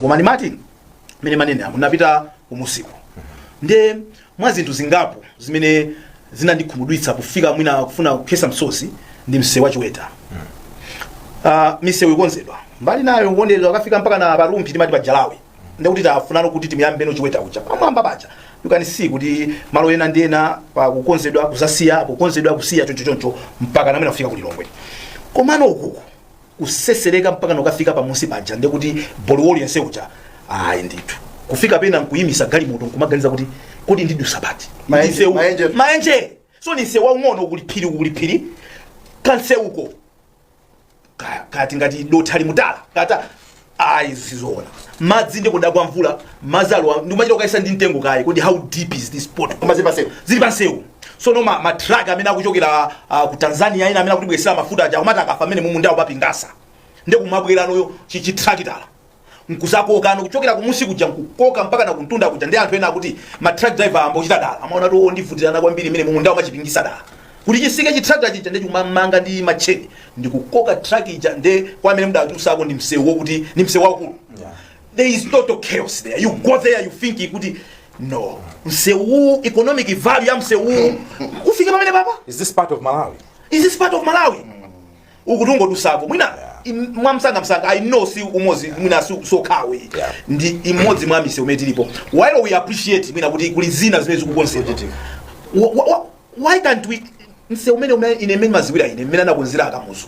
Koma ndimati mene manene apo napita kumusiku, ndiye mwa zinthu zingapo zimene zinandikhumudwitsa kufika mwina kufuna kukhesa msozi ndi msewu wa Chiweta. Misewu ikonzedwa mbali nayo kukonzedwa akafika mpaka na paRumphi, timati pa Jalawe, ndikuti tafunano kuti timuyambeno Chiweta uja pamwamba paja. You can see kuti malo ena ndi ena pakukonzedwa, kuzasiya, kukonzedwa, kusiya, choncho choncho mpaka namwena kufika kuLilongwe. Komano ukuku kusesereka mpaka nokafika pamusi paja, ndikuti boliwoli yense uja, ayi ndithu, kufika pena nkuyimisa galimoto nkumaganiza kuti ndidusa pati. Maenje, Ndisewu- maenje. Maenje. So ni msewu waung'ono, kuliphiri kuliphiri kansewuko kati ngati dothali mutala kata, ayi, sizoona. Madzi ndi kudagwa mvula, madzi alowa, ndikumachita kukaisa ndi mtengo kayi kuti how deep is this pot? Koma zili pansewu. Zili pansewu. So no ma truck amene akuchokera ku Tanzania, ina amene akutibwesera mafuta aja, akumati akafa amene mumundawo papingasa, ndi kumabweranoyo chitrakitala nkuzakokano kuchokera kumusi kuja, nkukoka mpaka na kuntunda kuja. Ndi anthu ena akuti ma truck driver ambo kuchita dala, amaona kuti ondivutirana kwambiri imene mumundawo machipingisa dala kuti chisike chitrakita chija, ndi chikumamanga ndi macheni ndikukoka truck ija. Ndi kwa amene mudatusako ndi msewu wokuti ndi msewu waukulu. There is total chaos there. You go there, you think kuti no, msewu, economic value ya msewu ufike pamene papa? Is this part of Malawi? Is this part of Malawi? Uku tungodusako mwina mwamsangamsanga. I know si umodzi, mwina sokhawe ndi imodzi mwa misewu imene tilipo. While we appreciate mwina kuti kuli zina zimene zikukonzedwa, why can't we msewu umene ine imene maziwira ine mmene anakonzera aKamuzu,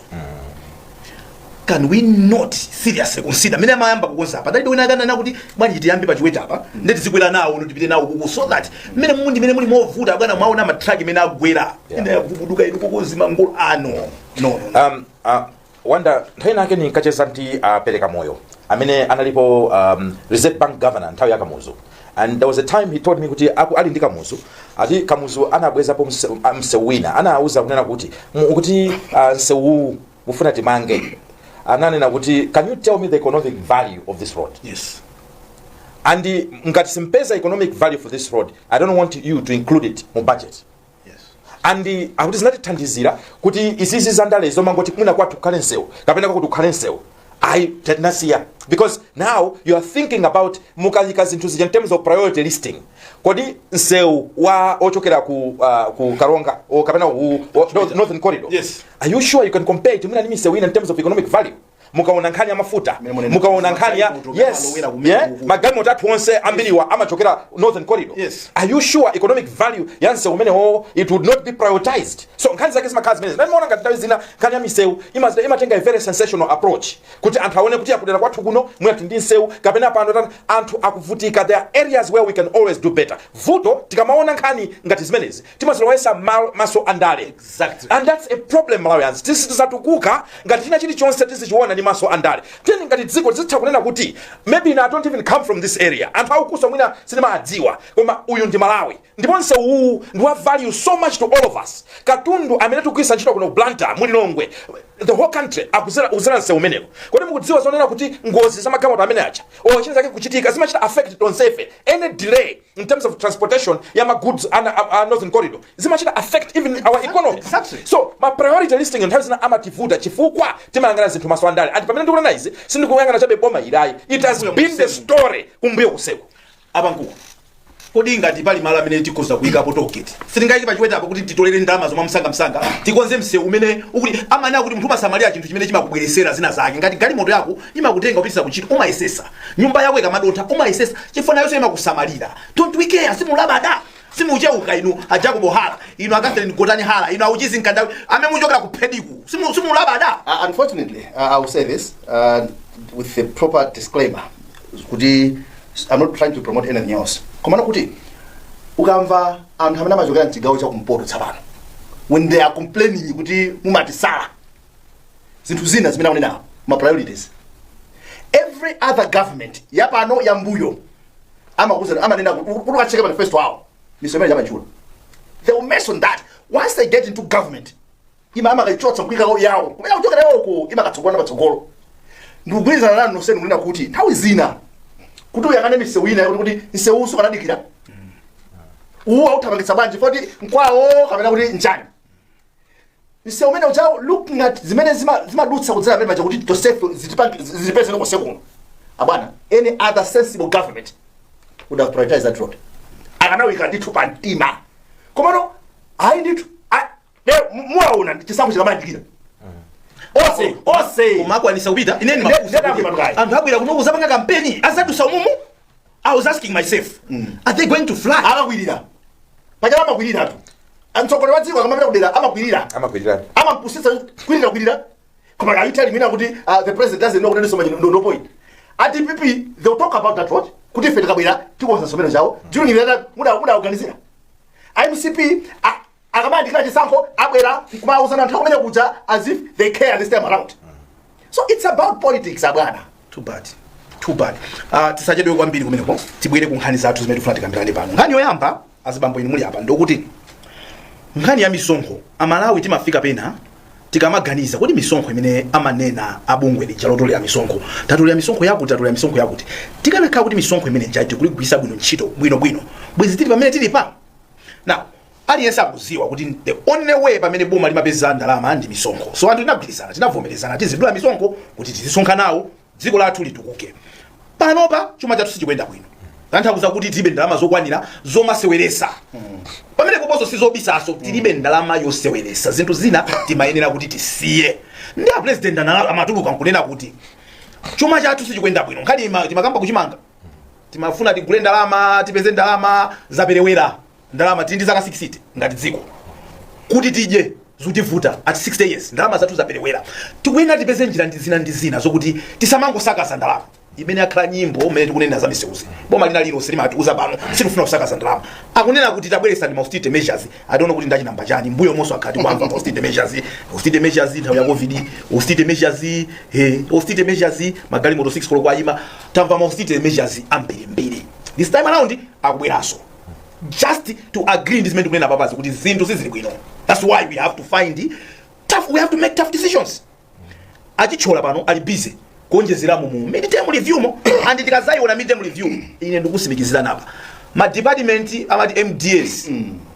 can we not seriously consider mmene amayamba kukonza apa dalibe wina akanena kuti bwanji tiyambe pa Chiweta apa, ndeti tizikwera nawo uno, tipite nawo kuku, so that mmene mundi mmene muli movuta bwana, mwaona matraki imene agwera, ine yagubuduka inu kukonzi mangolo ano? No, no, no. Wanda, nthawi inake ninkacheza ndi Pereka Moyo amene analipo Reserve Bank governor nthawi ya Kamuzu, and there was a time he told me kuti aku ali ndi Kamuzu, ati Kamuzu anabwezapo msewu wina, anawuza kunena kuti kuti msewu mufuna timange, ananena kuti, "Can you tell me the economic value of this road?" "And ngati simpeza economic value for this road, I don't want you to include it mu budget." And akuti zinatithandizira kuti izizi zandale zomangoti mwina kwathu kukhale msewu kapena kwakuti kukhale msewu, ayi, tinasiya, because now you are thinking about mukayika zinthu zija in terms of priority listing. Kodi msewu wa ochokera ku Karonga o kapena Northern Corridor, are you sure you can compare it mwina ndi misewu ina in terms of economic value? Mukaona nkhani ya mafuta, Mene munena. Mukaona nkhani ya magalimoto amalowera kumene kuku. Magalimoto athu onse ambiriwa amachokera Northern Corridor. Are you sure economic value ya msewu umenewo it would not be prioritized? So nkhani zake zimakhala zimenezi. Ndimaona ngati nthawi zina nkhani ya misewu imatenga a very sensational approach kuti anthu aone kuti akudera kwathu kuno mwina ndi msewu kapena pano anthu akuvutika. There are areas where we can always do better. Vuto tikamaona nkhani ngati zimenezi timazilowesa maso andale. And that's a problem. Malawians tisi tisatukuka ngati china chilichonse tizichiona ndi maso andale. Tiyeni ngati dziko tizitha kunena kuti maybe I don't even come from this area, anthu akukusa mwina sindimadziwa, koma uyu ndi Malawi ndipo msewu uwu ndi wa value so much to all of us. Katundu amene tikugwiritsa ntchito kuno ku Blantyre, muLilongwe, the whole country akuzera msewu umenewo. Kodi mukudziwa zonena kuti ngozi za magalimoto amene aja or china chake kuchitika zimachita affect tonsefe? Any delay in terms of transportation ya ma goods a Northern Corridor zimachita affect even our economy. So ma priority listing nthawi zina amativuta chifukwa timayang'ana zinthu maso andale. And pamene ndikunena izi sindikuyang'ana chabe boma ilayi, it has been the story kumbuyo kuseku. Apa nkuku, kodi ngati pali malo amene tikhoza kuyikapo tollgate, sitingayike paChiweta apo kuti titolere ndalama zomwe msangamsanga, tikonze msewu umene ukuti amanena kuti munthu umasamalira chinthu chimene chimakubweresera zina zake? Ngati galimoto yako imakutenga kupitisa kuntchito, umayesesa. Nyumba yako ikamadotha, umayesesa chifukwa nayonso imakusamalira. Don't we care? Simulabada, simucheuka inu a Jacobo Hala, inu a Catherine Gotani Hala, inu auchizi Mkandawi amene muchokera ku Phediku, simulabada. Unfortunately, I will say this with the proper disclaimer kuti I'm not trying to promote anything else. Komano kuti ukamva anthu amene amachokera mchigawo cha kumpoto tsapano, when they are complaining kuti mumatisala zinthu zina zimene akunena ma priorities, every other government yapano, yambuyo, amakuza, amanena kuti ukacheke manifesto awo, misewu imene chamachula, they will mention that. Once they get into government, ima amakaichotsa nkuikako yawo kumene akuchokera yoko, imakatsogola patsogolo. Ndikugwirizana nanu nonsenu kunena kuti nthawi zina kuti uyang'ane misewu ina kuti msewuso kanadikira uwu authamangitsa bwanji foti nkwawo kapena kuti njani msewu umene uchawo, looking at zimene zimadutsa kudzera pamene paja kuti tosefe zitipeze nokose kuno. Abwana, any other sensible government would have prioritized that road. Akanawika ndithu pa mtima. Komano ayi ndithu, muwaona chisankho chikamayandikira, onse onse. Umakwanisa kupita ine Ndamatukayi. Anthu abwera kuno kuzapanga kampeni, azadusa umumu. I was asking myself, are they going to fly? Amakwirira pachana, amakwirira tu. Mtsogoleri wa dziko akamapita kudera amakwirira. Amakwirira. Amampusitsa kwirira kwirira. Koma are you telling me now kuti the president doesn't know kuti ndisoma? No point. A DPP, they will talk about that road kuti ife tikabwera tikonza somero chawo. During that muda organizira MCP akamayandikira chisankho abwera kumauzana anthu akumene kuja as if they care this time around. So it's about politics, abwana. Too bad, too bad. Tisachedwe kwambiri kumeneko, tibwere ku nkhani zathu zimene tifuna tikambirane pano. Nkhani yoyamba, azibambo inu muli apa, ndokuti nkhani ya misonkho. Amalawi timafika pena tikamaganiza kuti misonkho imene amanena abungwe lija lotolera misonkho, tatolera misonkho yakuti, tatolera misonkho yakuti, tikanakhala kuti misonkho imene ija tikuligwisa bwino ntchito bwinobwino, bwezi tili pamene tili pa now? Aliyense akuziwa kuti the only way pamene boma limapeza ndalama ndi misonkho. So anthu tinagwirizana, tinavomerezana, tizidula misonkho kuti tizisonkha nawo, dziko lathu litukuke. Panopa chuma chathu sichikuyenda bwino, tanthauza kuti tilibe ndalama zokwanira zomaseweresa. Pamene poponso sizobisaso, tilibe ndalama yoseweresa. Zinthu zina timayenera kuti tisiye. Ndi a president amatuluka nkunena kuti chuma chathu sichikuyenda bwino. Nkhani timakamba kuchimanga, timafuna tigule ndalama, tipeze ndalama, zaperewera ndalama. Tili ndi zaka 60 ngati dziko, kuti tidye zutivuta at 60 years. Ndalama zathu zaperewera, tikuyenera tipeze njira ndi zina ndi zina zokuti tisamangosakaza ndalama, imene akhala nyimbo imene tikunena za miseuzi. Boma lina lilonse limatiuza pano, sitifuna kusakaza ndalama. Akunena kuti tabweresa ndi austerity measures. I don't know kuti ndachinamba chani. Mbuyo monso akhati kwamva austerity measures, austerity measures, nthawi ya COVID austerity measures, austerity measures, magalimoto 6 koloko ayima. Tamva ma austerity measures ambirimbiri. This time around akubweranso just to agree ndi zimene tikunena papazi kuti zinthu sizili bwino. That's why we have to find tough we have to make tough decisions. Achichola pano ali busy kuonjezeramo mu midterm review mo, and tikazayiona midterm review, ine ndikusimikizira napa, ma department amati MDAs,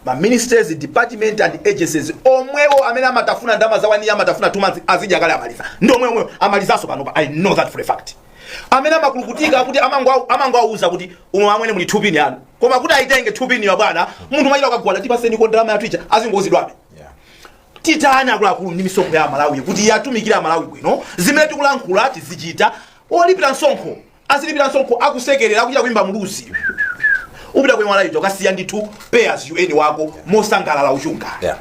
ma ministers, department and agencies omwewo amene amatafuna ndalama za 1 year, amatafuna 2 months, azidya kale, amaliza. Ndi omwe omwewo amalizanso panopa. I know that for a fact. Amene amakulukutika kuti amangowauza kuti umwe amwene muli 2 pin yanu, koma kuti aitenge 2 pin ya bwana, munthu machita ukagwada, "Tipaseni ndalama yathu ija," azingozidwabe. Titani akuluakulu ndi misonkho ya Amalawi kuti yatumikire Amalawi bwino? Zimene tikulankhula tizichita. Olipira msonkho azilipira msonkho akusekerera, akuchita kuimba muluzi. Upita ku Malawi ukasiya ndithu pay as you earn wako mosangalala uchunga. Yeah.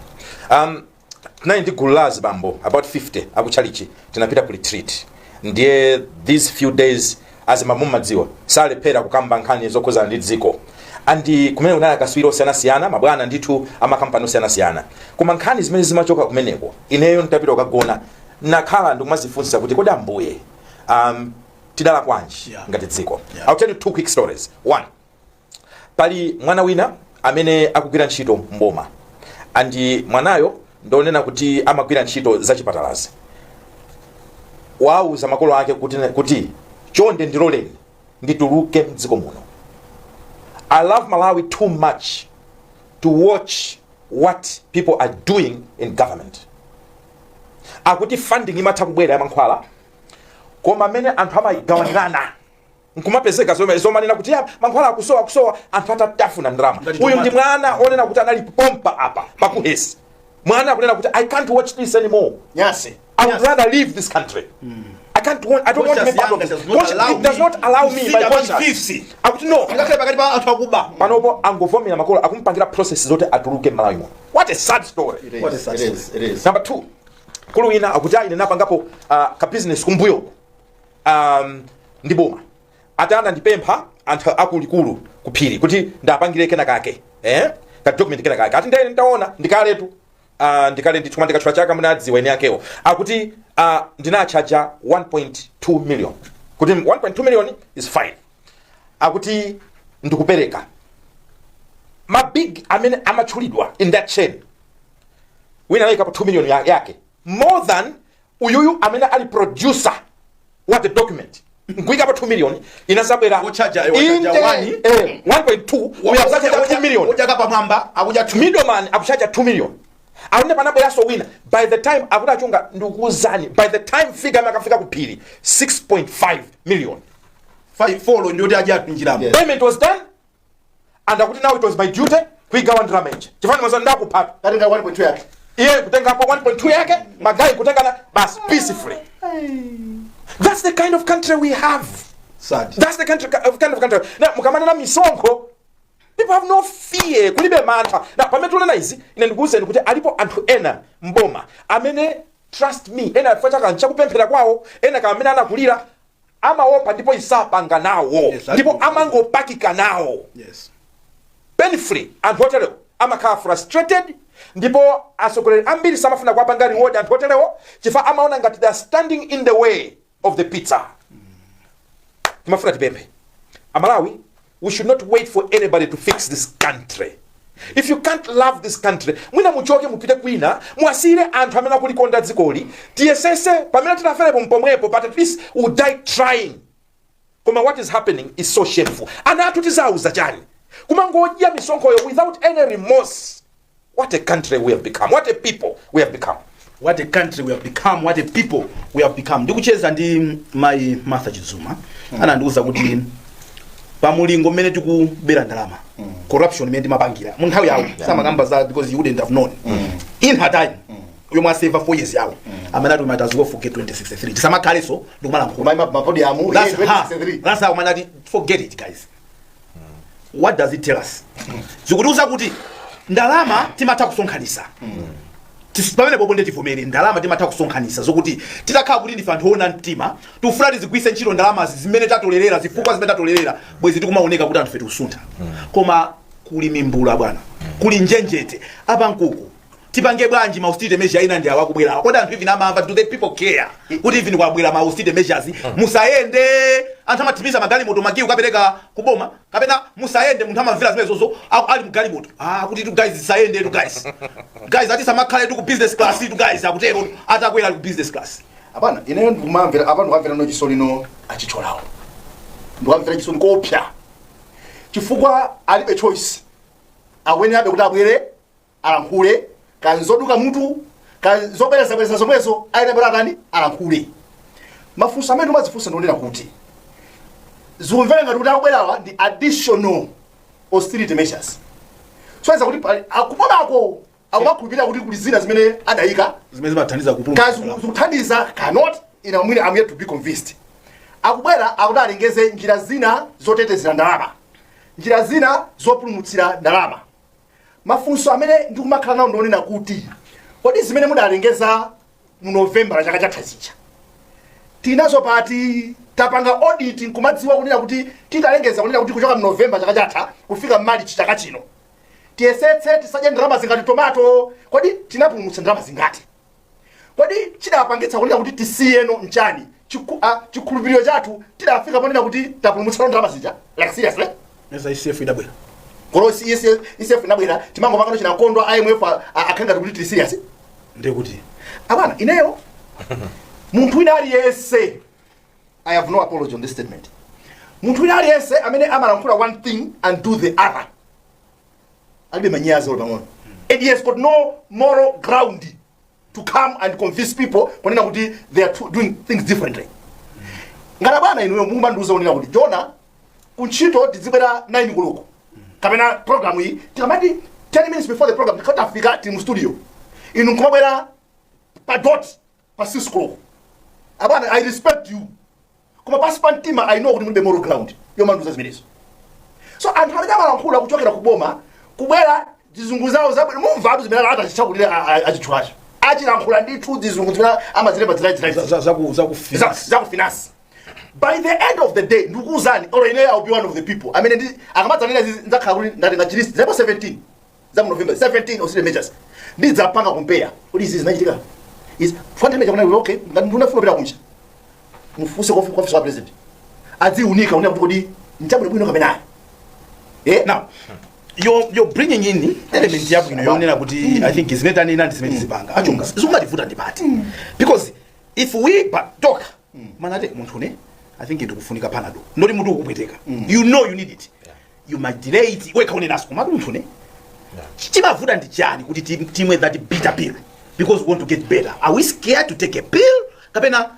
Tinali ndi gulu la azibambo about 50 akutchalichi, tinapita ku retreat. Ndiye these few days azibambo, mumadziwa, salephera kukamba nkhani zokhuzana ndi dziko. And kumene kunali akaswiri osiyanasiyana, mabwana ndithu amakampani osiyanasiyana. Koma nkhani zimene zimachoka kumeneko, ineyo nditapita kukagona nakhala ndikumazifunsa kuti kodi Ambuye, tidala kwanji ngati dziko? I'll tell you two quick stories. One, pali mwana wina amene akugwira ntchito mboma, and mwanayo ndonena kuti amagwira ntchito zachipatalazi. Wauza makolo ake kuti chonde ndiloleni ndituluke mdziko muno. I love Malawi too much to watch what people are doing in government. Akuti funding imatha kubwera ya mankhwala, koma amene anthu amayigawanirana nkumapezeka zomanena kuti ya mankhwala akusowa, akusowa, anthu atatafuna ndalama. Ngati Uyu ndi tomato. mwana onena kuti anali pompa apa pakuhesi. Mwana akunena kuti, "I can't watch this anymore." Nyase. I would rather leave this country. I can't want, I don't want to be part of this. Conscience does not allow It does me not allow to me sit my among conscience. thieves. Akuti no. Ngakhale pakati pa anthu akuba. Panopo angovomera makolo akumpangira process zoti atuluke m'Malawi muno. What a sad story. It is, What a sad it is, it is. Number two, kulu wina akuti ine napangapo ka business kumbuyo ndi boma. Atana ndipempha anthu akulikulu kuphiri kuti ndapangire kena kake, ka document kena kake. Ati ndene ndaona ndikaletu, ndikale ndithu, ndikatchula chaka munadziwa ene akewo. Akuti ndinachaja 1.2 million, kuti 1.2 million is fine. Akuti ndikupereka ma big amene amatchulidwa in that chain, wina anayikapo 2 million yake more than uyuyu amene ali producer wa the document, nkuyikapo 2 million inasabwera. Wochaja Inde, one. 1.2, uyu akuchaja 2 million. Ojaka pamwamba akuja 2. Middleman akuchaja 2 million. Akunde panabweranso wina. By the time akuti achunga, ndikuuzani, by the time figure amakafika ku phiri, 6.5 million. 5 4 ndiyoti adya njiramo. Payment was done and akuti now it was my duty kuigawa ndalama ija chifani mazo ndakuphata. Katenga 1.2 yake. Iye kutengapo 1.2 yake, ma guy kutengana basi peacefully. That's the kind of country we have. Sad. That's the kind of country. Now mukamanena misonkho, people have no fear, kulibe mantha. Na pamene tikunena izi, ine ndikuwuzeni kuti alipo anthu ena mboma amene, trust me, ena chifukwa chaka nchakupemphera kwawo, ena kama amene anakulira amaopa ndipo isapanga nawo ndipo amangopakika nawo. Painfully, anthu oterewo amakhala frustrated, ndipo atsogoleri ambiri samafuna kuwapanga reward anthu oterewo chifukwa amaona ngati they are standing in the way of the pizza. Timafuna tipemphe Amalawi, we should not wait for anybody to fix this country. If you can't love this country, mwina muchoke mupite kwina, mwasiyire anthu amene akulikonda dzikoli. Tiyesese pamene tinaferepo mpomwepo, but at least we die trying. Koma what is happening is so shameful. Ana athu tizauza chani? Kumangodya misonkhoyo without any remorse. What a country we have become! What a people we have become! What a country we have become, what a people we have become. Ndikucheza ndi Mayi Martha Chizuma, anandiuza kuti pamulingo mmene tikubera ndalama, corruption imene timapangira mu nthawi yawo, samakamba za because you wouldn't have known in her time yomwe aseva 4 years yawo, amene ati we might as well forget 2063, tisamakhaleso ndikumalankhula. Kuma ma podium. That's her. 2063. That's how manati forget it, guys. What does it tell us? Zikutiuza kuti ndalama timatha kusonkhanisa. Pamene popo nditivomere, ndalama timatha kusonkhanisa, zokuti titakhala kuti ndife anthu oona mtima, tikufuna tizigwise ntchito ndalamazi zimene tatolerera, zifukwa zimene tatolerera, bwezi tikumaoneka kuti anthu fe tikusuntha. Koma kuli mimbula bwana, kuli njenjete apa. Nkuku tipange bwanji? Ma austerity measure ina ndi awakubwerawa. Kodi anthu even amamva? Do the people care kuti even kwabwera ma austerity measures, musayende, anthu amathimisa magalimoto, makiyi kukapereka kuboma, kapena musayende, munthu amamvera zimene zozo ali mgalimoto, ah, kuti tu guys zisayende tu guys, guys ati samakhale tu ku business class tu guys, akutero atakwera ali ku business class. Apana, ineyo ndikumamvera apa, ndikumamvera no chisoni no achicholawo, ndikumamvera chisoni kopya chifukwa alibe choice, akuyenerabe kuti abwere alankhule. Kanzoduka mutu, kanzobwerezabwereza zomwezo, ayenera atani? Alankhule. Mafunso amene umazifunsa ndionera kuti zikumvera ngati kuti akubwerawa ndi additional austerity measures, soyeza kuti akubomako akumakhulupirira kuti kuli zina zimene adayika zimene zimathandiza kupulumutsa. Kazi zikuthandiza cannot ina mwini, I'm yet to be convinced. Akubwera akuti alengeze njira zina zotetezera ndalama, njira zina zopulumutsira ndalama. Mafunso amene ndikumakhala nawo ndionena kuti kodi zimene mudalengeza mu November chaka chatha zija tinazo pati? Tapanga audit nkumadziwa kunena kuti titalengeza kunena kuti kuchoka mu November chaka chatha kufika March chaka chino tiyesetse tisadye ndalama zingati tomato, kodi tinapulumutsa ndalama zingati? Kodi chidapangitsa kunena kuti tisiyeno nchani? Chikhulupiriro chathu tidafika ponena kuti tapulumutsa ndalama zija? Like, seriously? Meza ICF idabwera. Kolo ICF inabwera, timangopangano chinakondwa IMF akhanga kuti tili serious. Ndekuti Abana, ineyo munthu wina aliyense, I have no apology on this statement, munthu wina aliyense amene amalankhula one thing and do the other alibe manyazi olo pang'ono, and he has got no moral ground to come and convince people kunena kuti they are doing things differently. Ngati bwana inuyo mukumandiuza kunena kuti jona kuntchito tizibwera 9 koloko, kapena program iyi tikamati 10 minutes before the program tikatafika tili mu studio, inu nkumabwera pa dot pa 6 koloko, abwana, I respect you, koma pasi pa mtima I know kuti mulibe moral ground yomandiuza zimenezo. So anthu amene amalankhula kuchokera kuboma kubwera zizungu zawo zabwino, mumvatu zimene atachichakulira achitchulacho, achilankhula ndithu zizungu zimene amazilemba za ku finance. Za ku finance. By the end of the day, ndikuuzani, olo ine, I'll be one of the people amene ndi akamadzanena izi ndzakhala kuti ndatenga chilist zepo 17 za mu November, 17 austerity measures, ndidzapanga compare kuti izi zinachitika izi fantamija kuna. Okay, ngati ndunafuna kupita kunja, mufunse kwa office wa president, adziunika kunena kuti kodi nchabwino bwino kapena ayi, eh. Now you're bringing in element yabwino yonena kuti I think zimene tanena ndi zimene zipanga achonga zikumativuta ndi pati, because if we but talk manate munthu ne, I think ndikufunika Panado, ndoti mutu ukupweteka, you know you need it, you might delay it, wekha unenaso, komatu munthu ne chimavuta ndi chani kuti timwe that bitter pill because we want to get better? Are we scared to take a pill, kapena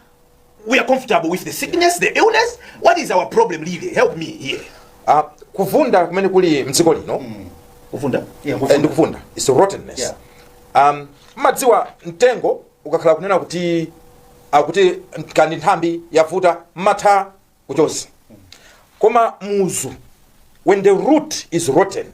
We are comfortable with the sickness, the illness. What is our problem really? Help me here. Kuvunda kumene kuli mdziko lino. Kuvunda. Yeah, Ndi kuvunda, it's rottenness. Mmadziwa mtengo ukakhala kunena kuti akuti kandi nthambi yavuta, mmatha kuchosa, koma muzu, when the root is rotten,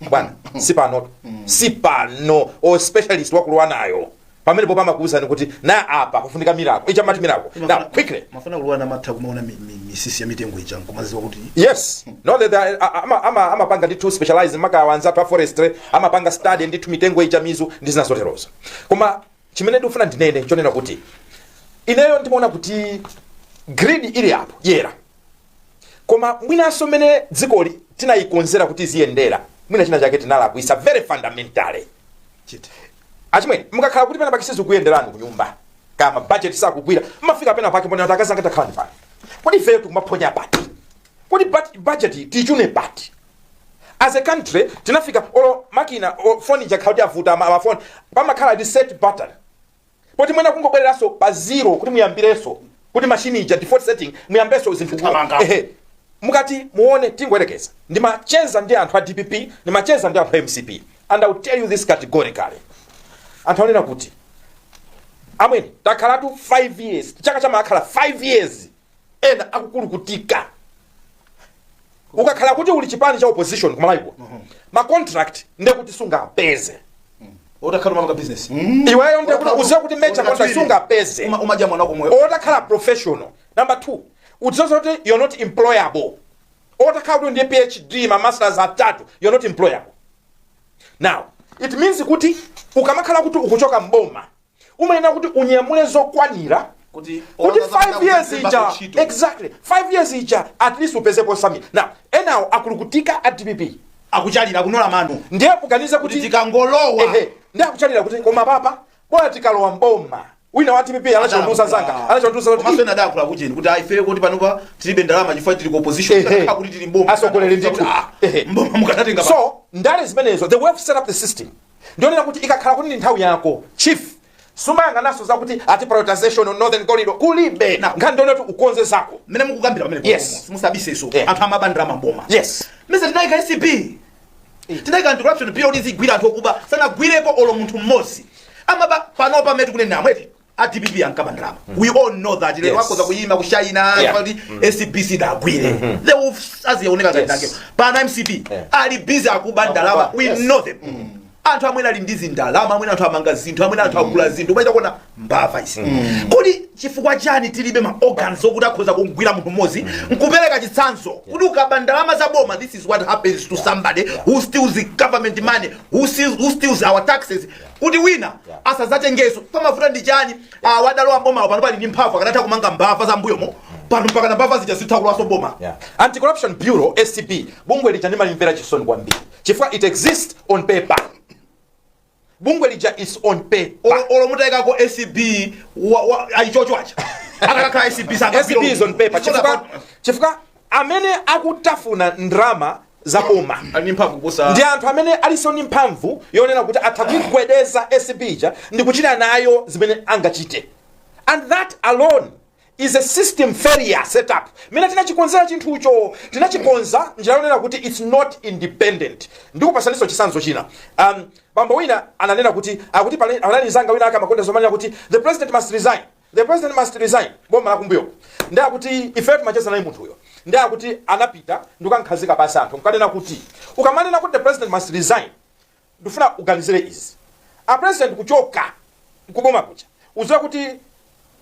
bwana, sipano sipano o specialist wakulowa nayo pamenepo pamakuwuzani kuti na apa kufunika miracle icha mati miracle. Now quickly. Mafana kulowa namatha kumaona misisi ya mitengo ija nkumaziwa kuti Yes, no, amapanga ndithu specialize maka anzathu a forestry amapanga study ndithu mitengo ija, mizu ndi zina zoterozo. Koma chimene ndikufuna ndinene chonena kuti ineyo ndimaona kuti greed ili apo yera, koma mwinanso mmene dzikoli tinayikonzera kuti ziyendera, mwina china chake tinalakwisa very fundamentally. Chiti? Achimwene, mukakhala kuti pena pake sizikuyenderani kunyumba, kama budget sakugwira, mmafika pena pake mbona akazanga takhala pano, kodi ifeyo tikumaphonya pati? Kodi budget tichune pati? As a country tinafika olo makina o phone jakhala kuti avuta mafoni, pamakhala reset button poti mwena kungobwereranso pa zero kuti muyambirenso kuti machine ija default setting muyambenso zinthu. Thamanga. Ehe, mukati muone, tingoyerekeza, ndimacheza ndi anthu a DPP, ndimacheza ndi anthu a MCP, and I will tell you this categorically, anthu anena kuti amwene takhalatu 5 years, chaka chamakhala 5 years, ena akukulukutika. Ukakhala kuti uli chipani cha opposition kumalayiko, ma contract ndekuti sungapeze. Utakhala umapanga business. Iweyo ndekuti uziwe kuti major contract sungapeze. Umadya mwana komweyo. Otakhala professional. Number two, udziwe kuti you're not employable. Otakhala kuti ndiye PhD, ma masters atatu, you're not employable. Now it means kuti ukamakhala kuti ukuchoka mboma, umayenera kuti unyamule zokwanira kuti kuti 5 years ija, exactly, 5 years ija at least upezepo something. Now enawo akulukutika a DPP akuchalira, akunola mano ndiye kuganiza kuti kuti tikangolowa. Ehe, ndiye akuchalira kuti koma papa bora tikalowa mboma. Wina wa DPP anachonduza zanga, anachonduza kuti komanso ena adayankhula kucheni kuti ife kuti panopa tilibe ndalama chifukwa tili ku opposition. Takhala kuti tili mboma Asogoleri ndithu. Ah, mboma mukatatenga. So ndale zimenezo, the way of set up the system, ndionena kuti ikakhala kuti ndi nthawi yako, chief, sumayang'ananso zakuti ati prioritization on northern corridor kulibe. Nkhani ndione kuti ukonze zako. Mmene mukukambira pamene musabiseso, anthu amaba ndalama mboma. Mese tinayika ACB, tinayika Anti-Corruption Bureau kuti zigwira anthu okuba, sanagwirepo olo munthu mmodzi amaba. Panopa pamene tikunena amweti a DPP ankaba ndalama, we all know that. Lero akhoza kuyima kushayina kuti ACB sidagwire, they will azioneka ngati yes. Pano MCP ali busy akuba ndalama, we know them. Anthu amwene ali ndi zindalama, amwene anthu amanga zinthu, amwene anthu agula zinthu, umaita kuona mbava izi. Kodi chifukwa chani tilibe ma organs okuti akhoza kugwira munthu mmodzi nkupereka chitsanzo kuti ukaba ndalama za boma, this is what happens to somebody who steals the government money, who steals our taxes, kuti wina asazatengeso? Pamavuta ndi chani? Wadalowa mboma pano pali ndi mphamvu, akanatha kumanga mbava za mbuyomo. Pano mpaka na mbava zija zitha kulowaso boma. Yeah. Anti-Corruption Bureau, ACB, bungwe lija ndimalimvera chisoni kwambiri chifukwa it exists on paper. Bungwe lija is on paper. Olo mutayikako ACB ayichocho acha akakakhala ACB. ACB is on paper chifukwa amene akutafuna ndrama za boma ali ndi mphamvu kuposa ndi anthu amene alinso ndi mphamvu yonena kuti atha kuigwedeza ACB ija ndi kuchita nayo zimene angachite, and that alone is a system failure setup. Mene tinachikonzera chinthucho, tinachikonza njira yonena kuti it's not independent. Ndikupasaniso chitsanzo china. Bambo wina ananena kuti akuti panali zanga wina akamakonda zomanena kuti the president must resign, the president must resign, boma lakumbuyoko. Ndi akuti ife timacheza naye munthuyo, ndi akuti anapita ndikukankhazika pasi anthu nkanena kuti ukamanena kuti the president must resign, ndifuna uganizire izi: a president kuchoka kuboma kuja, uziwe kuti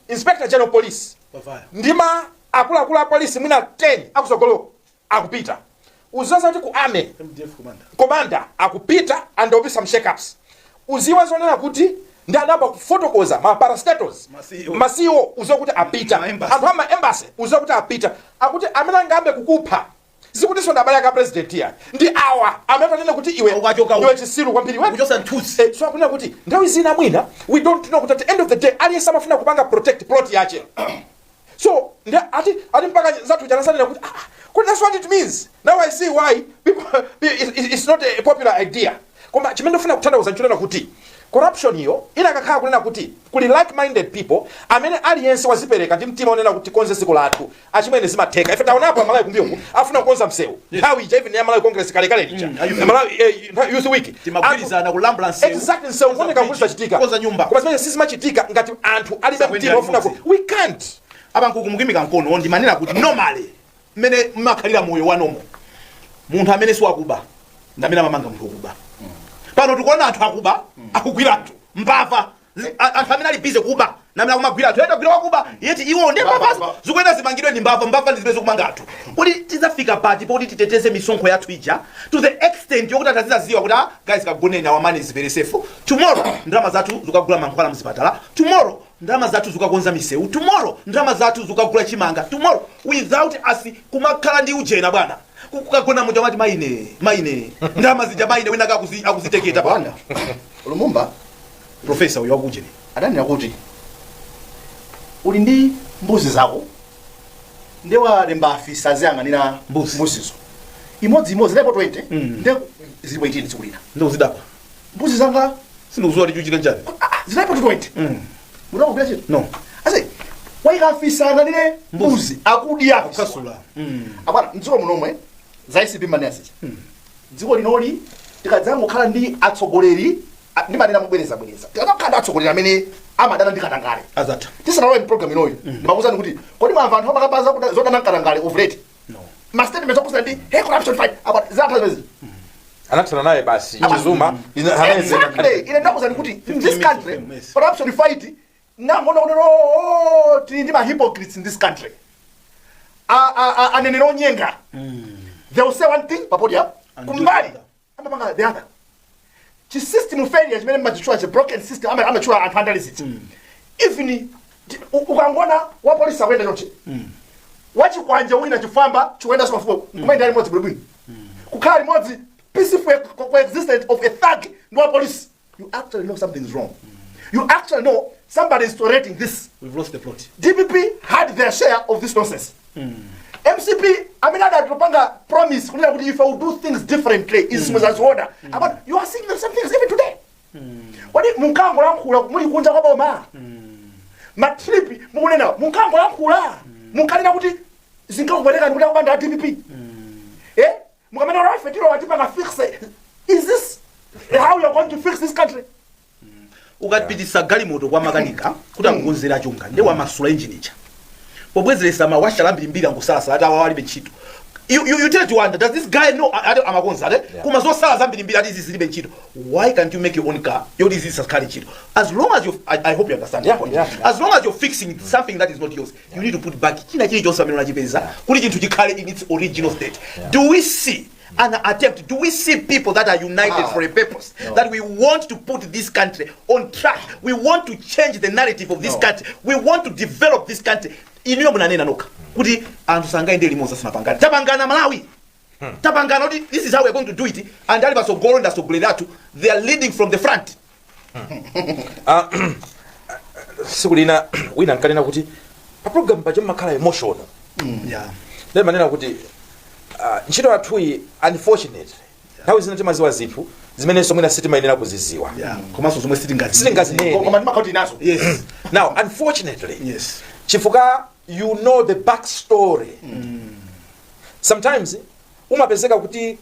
Inspector General Police Pavaya. ndima akuluakulu a polisi mwina 10 akusogoloko akupita, uziwe kuti ku army MDF commander. Commander akupita and there will be some shake-ups. Uziwe zonena kuti ndi anamba kufotokoza ma parastatals, Ma CEO. Ma CEO, uziwe kuti apita. Ma embassy. Anthu ama embassy, uziwe kuti apita. Akuti amene angambe kukupha sikutinso ndi abale aka president ya, ndi awa amene atanena kuti iwe Ukachoka iwe chisiru kwambiri iwe. Kuchosa mthunzi. So akunena kuti nthawi zina mwina we don't know kuti at the end of the day aliyense amafuna kupanga protect plot yache. So ndi ati mpaka zathu chanasanena kuti kuti that's what it means. Now I see why people it's not a popular idea. Koma chimene ndifuna kutanthauza nchonena kuti Corruption iyo inakakhala kunena kuti kuli like minded people amene aliyense wazipereka ndi mtima onena kuti tikonze dziko lathu, achimwene, zimatheka. Ife taonapo Amalawi kumbuyoku afuna kukonza msewu, nthawi ija even ya Malawi Congress kalekale lija, Malawi Youth Week. Timagwirizana kulambula nsewu. Exactly, nsewu kuoneka kuti zachitika. Kukonza nyumba. Koma zimene sizimachitika ngati anthu alibe Sakuendera mtima ofuna ku limodzi. We can't. Abankuku mukimika mkono, ndimanena kuti normally mmene mmakhalira moyo wanomo, munthu amene siwakuba ndi amene amamanga munthu wokuba. Pano tikuona anthu akuba akugwira anthu mbava. Anthu amene ali busy kuba namene akumagwira anthu, eta gwira wakuba, yeti iwo ndi mbava zikuyenda zimangidwe ndi mbava. Mbava ndi zimene zikumanga anthu. Kuti tidzafika pati poti titeteze misonkho yathu ija to the extent yokuti anthu azizaziwa kuti, "Ah, guys, kagoneni, our money is very safe. Tomorrow ndalama zathu zikagula mankhwala mzipatala, tomorrow ndalama zathu zikakonza misewu, tomorrow ndalama zathu zikagula chimanga," tomorrow without us kumakhala ndi ujena bwana kukagona muja mati maine maine ndalama zija maine wina akuziteketa pa Bwana Lumumba. Professor uyu wakujeni. Adanena kuti uli ndi mbuzi zako, nde walemba afisa aziyang'anira Mbuzi. Mbuzizo imodziimodzi zinalipo 20, nde zilipo 18 tsiku lina. Ndikuzidakwa. Mbuzi zanga. Sindikuziwa kuti chuchita njani. Ah, ah, zinalipo 20. Mutakugwira chito. No. Ase wayika afisa ayang'anire mbuzi, akudya afisa. Kasula. Abwana, mdziko munomwe za ACB manesi, dziko linoli tikadzangokhala ndi atsogoleri, ndimanena mobwerezabwereza, tikadzangokhala ndi atsogoleri amene amadana ndi katangale. Azatha. Tisanalowe program inoyi, ndimakuwuzani kuti kodi mwamva anthu amakamba zodana mkatangale of late? No. Ma statements okhudzana ndi hey, corruption fight, apa zatha zimezi. Anathana naye basi Chizuma. Exactly, ine ndakuwuzani kuti in this minutes country of fame, yes. corruption fight nangoona kuti, oh, tili ndi ma hypocrites in this country. Aneneri onyenga. They will say one thing pa podium, And do kumbali the other. amapanga the other. Chi system failure chimene mmachitchula chi broken system, amatchula anthu andaliziti. Even ukangona wa polisi akuyenda chonchi, wachikwanja wina chifamba chikuyenda mafuko kumayenda limodzi bwinobwino, kukhala limodzi, peaceful coexistence of a thug ndi wa police, you actually know something is wrong. You actually know somebody is tolerating this. We've lost the plot. DPP had their share of this nonsense. MCP amene adatopanga promise kunena kuti if I will do things differently, izi zimwe zaziona, but you are seeing the same things even today. Kodi munkangolankhula muli kunja kwa boma? Ma trip mukunena, munkangolankhula, munkanena kuti zinkakupwetekani kuti akubanda a DPP, eh, mukamene ife tilowa tipanga fix. Is this how you are going to fix this country? Ukapitisa galimoto kwa makanika kuti akukonzera chunga, ndi wamasula engine ija, pobwezeresa mawashala ambirimbiri, angosalasala ati awa alibe ntchito. You tend to wonder, does this guy know ati amakonza ate? Koma zosala zambirimbiri ati izi zilibe ntchito. Why can't you make your own car yoti izi zisakhale ntchito? As long as you I hope you understand the point. As long as you're fixing something that is not yours, you need to put back china chilichonse amene unachipeza kuti chinthu chikhale in its original state. Do we see an attempt? Do we see people that are united for a purpose, that we want to put this country on track, we want to change the narrative of this country, we want to develop this country? Inuyo munanena nokha kuti anthu sangaende limodzi asanapangane. Tapangana, Malawi, tapangana kuti this is how we are going to do it, and ali patsogolo ndi atsogoleri athu. They are leading from the front. Tsiku lina wina nkanena kuti pa program paja mmakhala emotional. Ndimanena kuti ntchito yathuyi, unfortunately, nthawi zina timaziwa zinthu zimenenso mwina sitimayenera kuziziwa. Yeah, komanso zomwe sitingazi Sitingazinene. Koma ndimakhala nazo. Now, unfortunately, chifukwa you know the back story, sometimes umapezeka kuti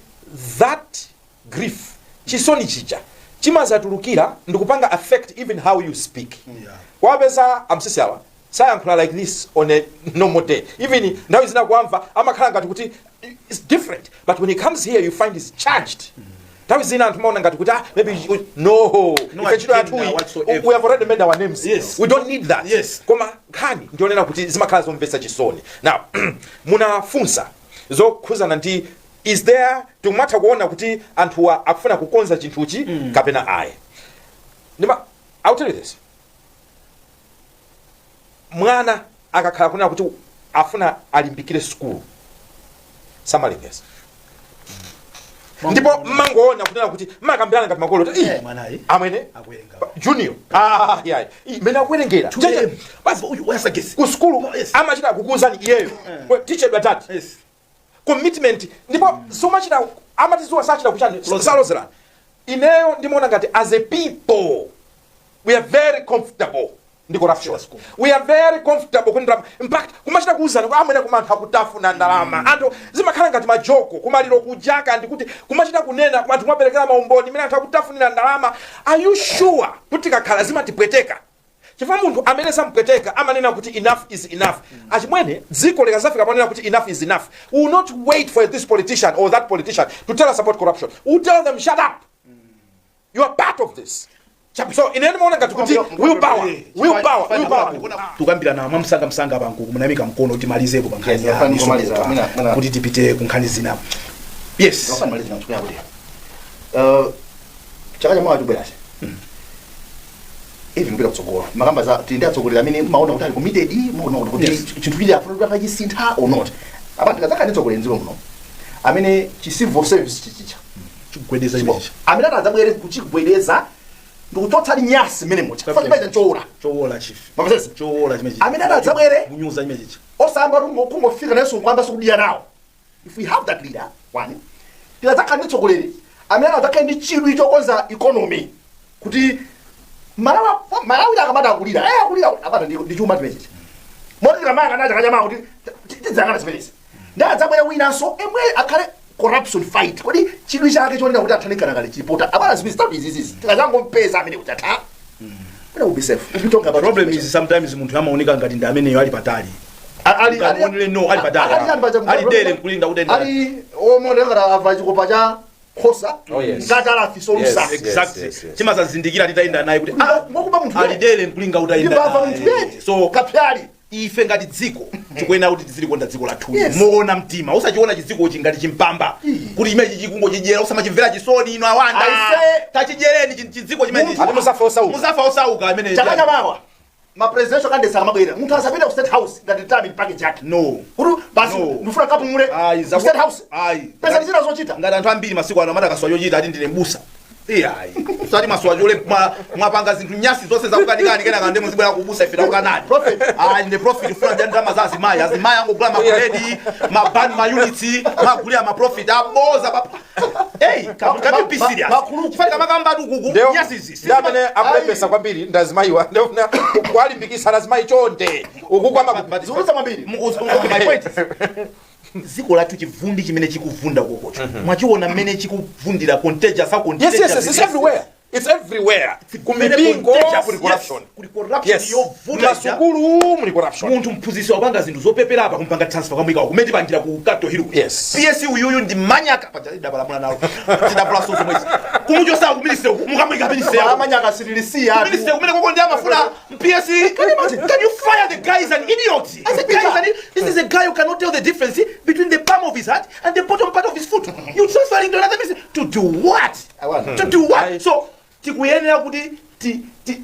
that grief, chisoni chija chimazatulukira ndikupanga affect even how you speak. Kwapeza amsisi awa sayankhula like this on a normal day. Even nthawi zina kuamva amakhala ngati kuti it's different, but when he comes here you find he's charged. Nthawi zina anthu maona ngati kuti, ah, maybe no. No Ife ntchito agenda yathuyi, whatsoever. we have already made our names. We don't need that. Koma nkhani ndionena kuti zimakhala zomvetsa chisoni. Now, munafunsa zokhuzana ndi is there, tikumatha kuona kuti anthuwa akufuna kukonza chinthuchi kapena ayi. Ndima I'll tell you this: mwana akakhala kunena kuti afuna alimbikire sukulu, samalengeza, ndipo mmangoona kunena kuti mmakambirana ngati makolo kuti, "Ih, Mwanayi amwene akuwerenga. Junior, ah, yayi, mene akuwerengera." Basi, uyu wayasagesi. Ku sukulu amachita kukuuzani iyeyo, tichedwa tati commitment, ndipo somachita amatiziwa sachita kuchani, salozerana. Ineyo ndimaona ngati as a people We are very comfortable ndi corruption. We are very comfortable kuti ndalama, in fact kumachita kuuzana kuti amwene, kuma anthu akutafuna ndalama. Anthu zimakhala ngati majoko kumaliro kujaka, ndikuti kumachita kunena anthu mwaperekera maumboni imene anthu akutafunira ndalama. Are you sure kuti kakhala zimatipweteka? Chifukwa munthu amene sampweteka amanena kuti enough is enough. Achimwene, dziko likazafika panena kuti enough is enough, we will not wait for this politician or that politician to tell us about corruption. We will tell them, "Shut up, you are part of this." So ine ndimaona ngati kuti willpower, willpower, willpower. Tukambirana mwamsangamsanga pankuku, munayimika mkono kuti timalizepo pa nkhani Yes, ya nafani misonkho kumaliza. kuti tipite ku nkhani zina. Yes. Wafani maliza na kuti chaka chamawa chibwerachi, even kupita kutsogolo, makamba za tili ndi atsogoleri amene maona kuti ali committed, maona kuti chinthu chili afuna kuti akachisintha or not. Apa tikadzakhala ndi tsogoleri mdziko muno amene chi civil service chichicha Chikugwedeza chimenechi. Amene atadzabwere kuchigwedeza ndikuchotsa nyasi mmene mucha chimaita nchowola. Chowola, chief. Mapasese. Chowola chimenechi. Amene atadzabwere munyuza chimenechi. Osamba kungofika nayenso kuyamba sikudiya nawo. If we have that leader, one, tikadzakhala ndi tsogoleri amene adzakhale ndi chidwi chokonza economy, kuti Malawi, Malawi akamati akulira, akulira apata ndi chuma chimenechi, moti tikamayang'ana chaka chamawa kuti tidzayang'ana zimenezi, ndi adzabwere winanso emwe akhale corruption fight. Kodi chidwi chake chonena kuti athane kanakale chilipota apana zimene zitatu izizizi, tikazangompeza amene kuti atha, we will be safe. We'll be talking about Problem is sometimes munthu amaoneka ngati ndi ameneyo ali patali. Ali Ukamuonere, no, ali patali. Ali Ali dere nkulinda kuti ali omonekera ava chikopa cha khosa Oh, yes. ngati alafi solusa. Exactly. Yes. Timazazindikira titayenda naye kuti ah, Mwakuba munthu ali dere nkulinga kuti ayenda ndibava naye. munthu yeti So kapyali. Ife ngati dziko tikuyenera kuti tizilikonda dziko lathu moona mtima. Usachiona chidzikochi ngati chimpamba kuti chimene chikungochidyera, usamachimvera chisoni. Ino awanda tachidyereni chidziko chimene. Ati musafa osauka. Musafa osauka amene. Chaka chamawa ma presidential candidates akamabwera, munthu asapite ku State House ngati retirement package yake No. kuti basi No. ndifuna kapumule Ayi, ku State House. Ayi. Pesa zina zochita. Ngati anthu ambiri masiku ano amati akasowa chochita ati ndine mbusa. Iyayi, usati masowa chole mwapanga zinthu nyasi zonse zakukanikani, kenaka ndi muzibwera kubusa, ife takukanani. Prophet. Ayi, ndi prophet funa ndi ndalama za azimayi. Azimayi angogula makredi, mabani, maunits, magulira maprofit aboza pa. Hey, can you be serious? Makuluku. Chifukwa kamakamba kuku Ndio nyasi izi ndi amene akulepesa kwambiri ndi azimayiwa. Ndifuna kuwalimbikitsa azimayi, chonde, uku kwa Zikuza kwambiri. My point is, dziko lathu chivundi chimene chikuvunda kokocho mwachiona mmene chikuvundira, contagious, how contagious Yes, it it's is. everywhere, it's everywhere. Very Kumipingo contagious. kuli corruption. Yes, kuli corruption yovuta ija. Masukulu muli corruption. Munthu mphunzitsi wapanga zinthu zopepera apa, kumpanga transfer, kwamuyika kumene tipangira ku Capitol Hill. PS uyuyu ndi manyaka paja tidapalamula nawo, tidapula sozo mwezi kumuchosa ku ministry, mukamuyika ministry yako. Amanyaka sitilisiya. Ministry kumene koko ndi amafuna PS. Can you fire the guy? Is an idiot. The guy is an, this is a guy who cannot tell the difference between the palm of his hand and the bottom part of his foot. You transferring to another ministry to do what? I To do what? So Tikuyenera kuti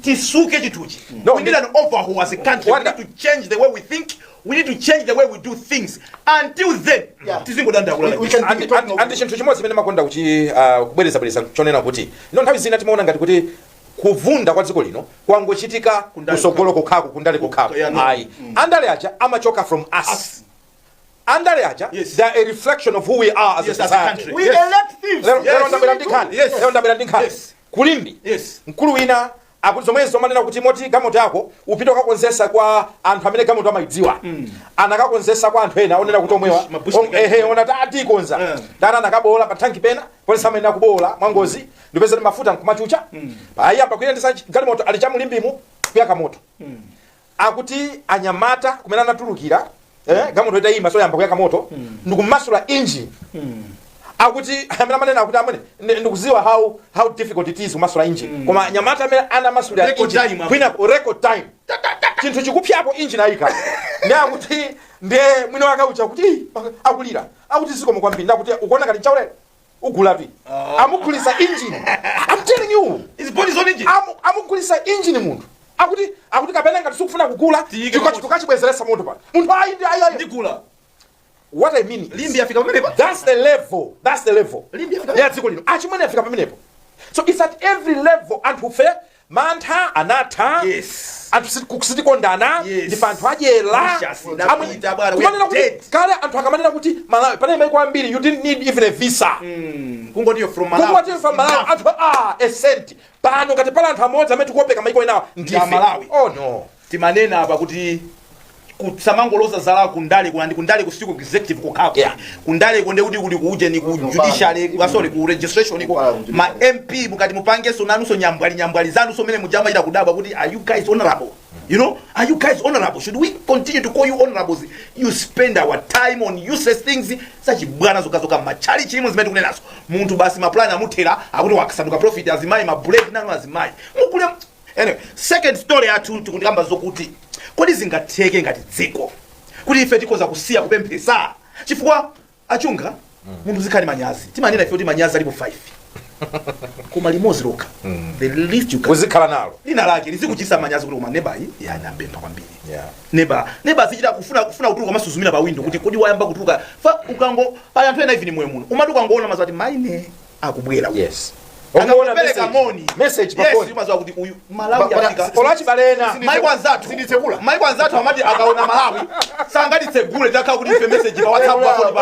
tisuke chinthuchi. No, We need an overhaul as a country. We need to change the way we think, we need to change the way we do things. Until then, tizingodandaula like We this. can be talking Andi chinthu chimodzi chimene makonda kuchi kubwerezabwereza chonena kuti ino nthawi zina timaona ngati kuti kuvunda kwa dziko lino kwangochitika Kundale. kusogolo kokhako, kundale kokhako. Yeah, no. Ayi, andale aja amachoka from us. Andale aja, they are a reflection of who we are as Yes, a as a society. country. We elect thieves. Lero lero ndabwera ndi nkhani. Lero ndabwera ndi nkhani. Kulimbi mkulu wina akuti zomwe zomanena kuti moti galimoto yako upite ukakonzesa kwa anthu amene galimoto amayidziwa. Anakakonzesa kwa anthu ena onena kuti omwewa Mabush mechanic. Ehe, ona atikonza tata anakabola pa thanki pena polisi amene akubola mwangozi, ndipeza ndi mafuta nkumachucha, ayamba kuyendesa galimoto ali chamulimbimu kuyaka moto. Akuti anyamata kumene anatulukira, galimoto itayima, so yamba kuyaka moto ndikumasula engine. Akuti amene amanena akuti amene ndikuziwa how difficult it is kumasula engine, koma anyamata amene anamasulira Record engine time. kwina record time, chinthu chikupyapo, engine ayika. Ndi akuti ndiye mwini wake ucha kuti "Ii," akulira akuti zikomo kwambiri. Ndakuti ukuona ngati chaulere ugulapi, amugulisa engine. I'm telling you. Is body on engine. Amugulisa engine munthu. Akuti kapena ngati sikufuna kugula, Tiyike moto. tukachibwezeresa moto pano. Munthu ayi ndi ayi ayi. Ndigula. What I mean is, Limbi afika pamenepa. that's the level, that's the level Limbi afika. Ya dziko lino, achimwene, afika pamenepo. So it's at every level. Anthu fe mantha anatha. Anthu sitikondana. Ndife anthu adyera. Vicious, ndapita bwana, we Kumanena are kuti dead. kale anthu akamanena kuti Malawi, panali maiko ambiri you didn't need even a visa. Kungoti you're from Malawi. Kungoti from Malawi, anthu a cent. Pano ngati pala anthu amodzi amene tikuopeka maiko enawa, ndife. Malawi. Oh no. Timanena apa kuti kusamangoloza zala kundale, kulandi kundale kusiku executive kukhako. Kundale konde kuti kuli kuuje ni ku judiciary, sorry, ku registration ko. Ku ma MP mukati mupangeso nanunso nyambwali nyambwali zanunso mene mujamachita kudabwa kuti, "Are you guys honorable? Are you guys honorable? Should we continue to call you honorables? You spend our time on useless things." Sachibwana zokazoka machali chimwe zimene tikunenazo. Munthu basi maplani amuthera, akuti wakasanduka prophet. Azimayi, mabuledi nanu azimayi mukule. Anyway, second story yathu tikundikamba zokuti kodi zingatheke ngati dziko kuti ife tikhoza kusiya kupemphesa? Chifukwa achunga munthu zikhali manyazi. Timanena ife kuti manyazi alipo 5, koma limodzi lokha, the least you can uzikhala nalo. Lina lake lizikuchisa manyazi kuti koma nebayi yanapempha kwambiri. Neba azichita kufuna kutuluka, masuzumira pa window kuti kodi wayamba kutuluka fa ukango pali anthu ena even moyo muno umati ukangoona mazati maine akubwera. Ukaona Akangopereka moni message pa yes phone. Umaziwa kuti uyu Malawi afika. Olo achibalena. Maiko anzathu Sinditsekula. Maiko anzathu amati akaona Malawi sangatitsegule, takhala kuti ife message pa WhatsApp pa phone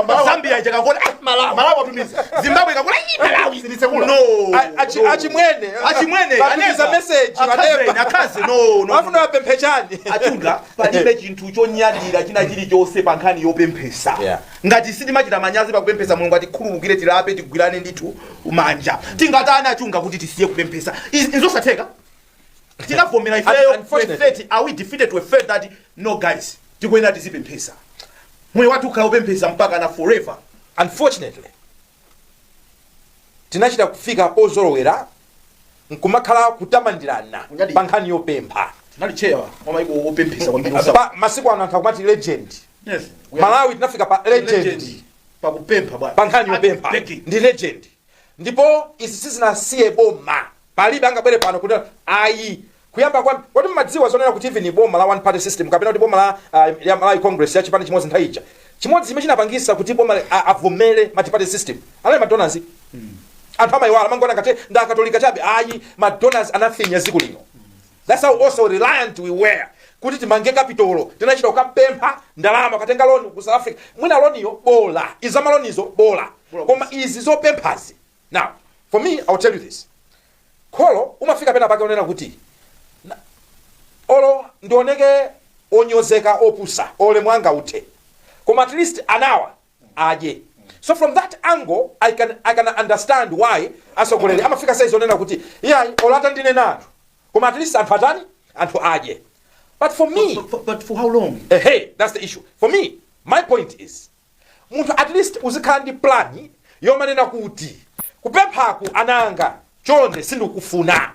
pawo. Zambia ija kakona, "Ah, Malawi." Malawi atumiza. Zimbabwe kakona, "Ii, Malawi." Sinditsekula. No. No. Achimwene. Achimwene. Batumiza aneba. message. Akaze. Aneba. Akaze, no. Afuna apemphe chani? Achunga, palibe chinthu chonyadira china chilichonse pa nkhani yopemphesa. Ngati sitimachita manyazi pakupemphesa, Mulungu atikhululukire, tilape, tigwirane ndithu manja. Tingatani achunga kuti tisiye kupemphesa? Izi nzosatheka. Tinavomera ifeyo? Unfortunately. To a are we defeated to a fact that, no guys, tikuyenera tizipemphesa, moyo wathu ukhala upemphesa mpaka na forever? Unfortunately, tinachita kufika pozolowera nkumakhala kutamandirana Kunyadira. pa nkhani yopempha. Tinali chewa wa maiko opemphesa kwambiri. Pa masiku ano anthu akumati legend. Malawi tinafika pa legend. Legend. Pakupempha, bwana. Pa nkhani yopempha. Begging. Ndi legend, ndipo izi sizinasiye boma. Palibe angabwere pano kuti ayi, kuyamba kwa kodi mmadziwa zonena kuti even boma la one party system kapena kuti boma la ya Malawi Congress ya chipani chimodzi, nthawi ija chimodzi chimene chinapangisa kuti boma avomere multi party system anali madonors. Anthu amayiwala, mangona ngati ndi akatolika chabe. Ayi, madonors anafinya dziko lino. That's how also reliant we were. Kuti timange Capitol, tinachita kukapempha ndalama, katenga loan ku South Africa. Mwina loaniyo bola, iza maloanizo bola, Bola. Koma izi zopemphazi. Now for me, I'll tell you this, kholo umafika pena pake unena kuti olo ndioneke onyozeka, opusa, ole mwanga uthe, koma at least anawa adye. So from that angle I can understand why asogoleri amafika saizi onena kuti iyayi, olo atandinena anthu, koma at least anthu atani, anthu adye. But for me, But for how long? Hey, that's the issue for me. My point is, munthu at least uzikhala ndi plan yomanena kuti kupemphaku ananga chonde sindikufuna,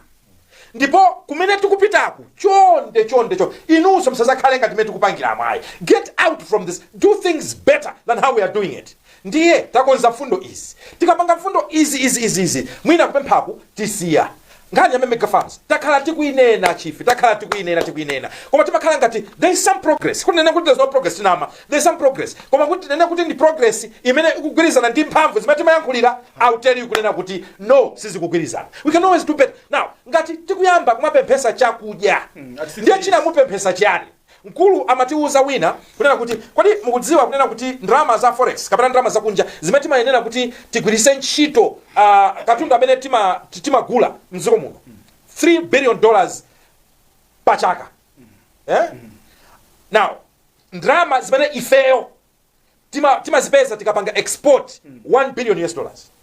ndipo kumene tikupitaku, chonde chonde chonde, inunso musazakhale ngati mmene tikupangira mwayi. Get out from this, do things better than how we are doing it. Ndiye takonza mfundo izi, tikapanga mfundo izi izi izi izi, mwina kupemphaku tisiya. Nkhani ya mega farms takhala tikuinena, chief, takhala tikuinena, tikuinena, koma timakhala ngati there is some progress. Kuti nene kuti there's no progress, tinama. There is some progress, koma kuti nene kuti ndi progress imene ikugwirizana ndi mphamvu zimene timayankhulira, I'll tell you kunena kuti no, sizikugwirizana. We can always do better. Now ngati tikuyamba kumapemphesa chakudya, at ndiye china mupemphesa chiyani? Mkulu amatiuza wina kunena kuti, kodi mukudziwa kunena kuti ndalama za forex kapena ndalama zakunja zimene timayenera kuti tigwirise ntchito katundu amene timagula mdziko muno, $3 billion pa chaka, eh? Now ndalama zimene ifeyo timazipeza tikapanga export, US$1 billion.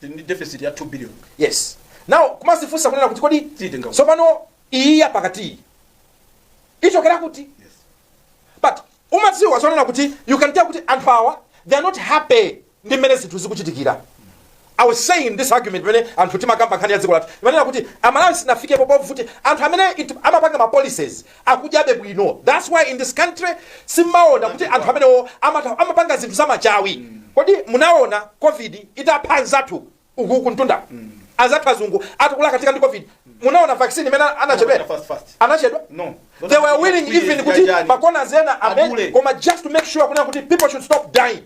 Ndi deficit ya 2 billion. Yes. Now kumazifunsa kunena kuti kodi Titenga. tsopano iyi yapakati ichokera kuti? But umadziwa zonena kuti you can tell kuti anthu awa, they are not happy ndi mmene zinthu zikuchitikira. I was saying this argument pamene anthu timakamba nkhani ya dziko lathu, imanena kuti Amalawi sinafikepo povuti anthu amene amapanga ma policies akudyabe bwino. That's why in this country simmaona kuti anthu amenewo amapanga zinthu zamachawi. Kodi munaona COVID itapha anzathu uku kuntunda, anzathu azungu atikulakatika ndi COVID, munaona vaccine imene anachedwera? Fast, fast. Anachedwa? No. They were willing even kuti makonas ena amene Adule. koma just to make sure kunena kuti people should stop dying.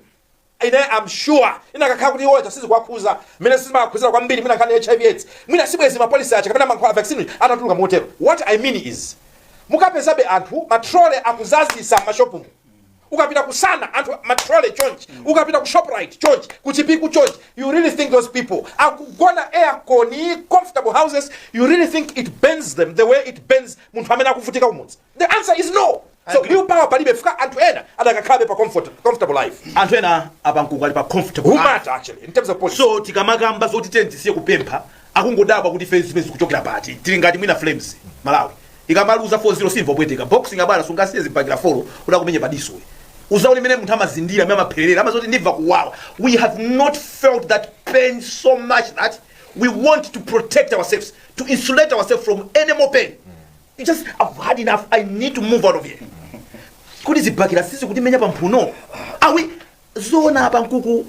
Ine am sure inakakhala kuti iwocha sizikuwakhuza mmene sizimawakhuzira kwambiri mwina nkhani ya HIV AIDS, mwina sibwezi mapolicy acha kapena mankhwala, vaccine atatuluka motero. What I mean is, mukapezabe anthu matrole akuzazisa m'mashopumu. Ukapita ku Sana, anthu ma trolley chonchi. Ukapita ku Shoprite chonchi, ku Chipiku chonchi. You really think those people akugona aircon, comfortable houses, you really think it bends them the way it bends munthu amene akuvutika kumudzi? The answer is no. So Agree. real power palibe, fika anthu ena adakakhalabe pa comfortable life. Anthu ena apankuku ali pa comfortable Who life. matter actually in terms of policy. So tikamakamba zoti tiyeni tisiye kupempha, akungodabwa kuti ife zimene zikuchokera pati. Tili ngati mwina Flames. Malawi ikamaluza 4-0 simva kupweteka. Boxing, abwana, sungasiye zibakira folo udakumenye padiso. Uzaone mene munthu amazindira, amene amaphererera, amazoti ndibva kuwawa. We have not felt that pain so much that we want to protect ourselves, to insulate ourselves from any more pain. You just, "I've had enough, I need to move out of here." Kuti zibakira sisi kutimenya pamphuno awi zona apa nkuku